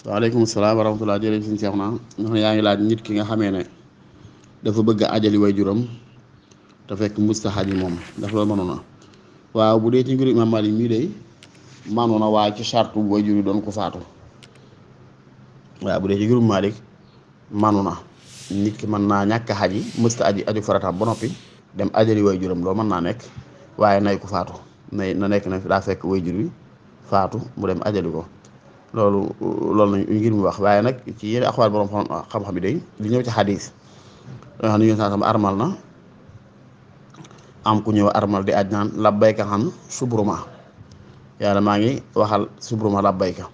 waaleykum salaam wa rahmatulah jërëjëf suñu seex naa ndax yaa ngi laaj nit ki nga xamee ne dafa bëgg a ajali way juram te fekk mustaxaaj yi moom ndax loolu mënoon na waaw bu dee ci mbiru Imaam Maalik mii de mënoon na waaye ci sartu way jur yi doon ko faatu. waaw bu dee ci mbiru Maalik mënoon na nit ki mën naa ñàkk xaj yi mësta aji aju farataam ba noppi dem ajali way juram loolu mën naa nekk waaye nay ku faatu na nekk nag daa fekk way jur yi faatu mu dem ajali ko. loolu nañ ngir mu wax waaye nag ci yenn axwaar borom xam-xam yi day li ñëw ci xadis yoo xam ne ñu sama armal na am ku ñëw armal di aj naan labbayka xam subruma yàlla maa ngi waxal subruma labbayka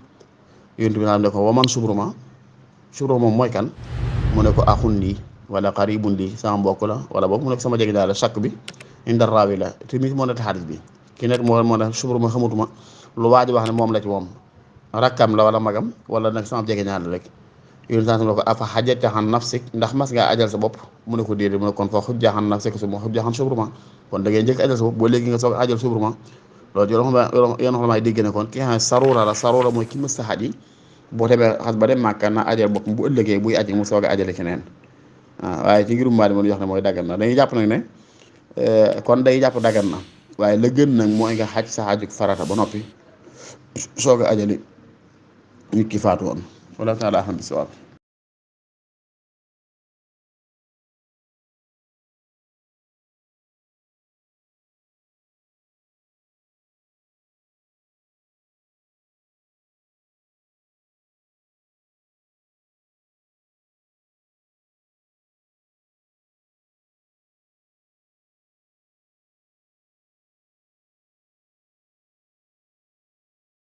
yonent bi ne ko waman subruma moom mooy kan mu ne ko axun lii wala qaribun lii sama mbokk la wala boobu mu ne ko sama jege daal sakk bi indar raawi la te mi moo nekk xadis bi ki nekk moo ne subruma xamatuma lu waa ji wax ne moom la ci moom rakkam la wala magam wala nag sama jege ñaar rek yéen sant la ko afa xajata xan nafsik ndax mas ngaa ajal sa bopp mu ne ko déedéet mu ne kon fa xujja xan nafsik su ma xujja xan subruma kon da ngay njëkk ajal sa bopp boo léegi nga soog ajal subruma loolu yoon xam may dégg ne kon ki nga xam ne saruura la saruura mooy ki mësta xaj yi boo demee xas ba dem màkka na ajal bopp bu ëllëgee buy aji mu soog a ajale keneen waaw waaye ci ngirum maali moom yox ne mooy daggan na dañuy jàpp nag ne kon day jàpp daggan na waaye la gën nag mooy nga xaj sa xaju farata ba noppi soog a ajali nit ki faatu woon wala taala xam bi sawaab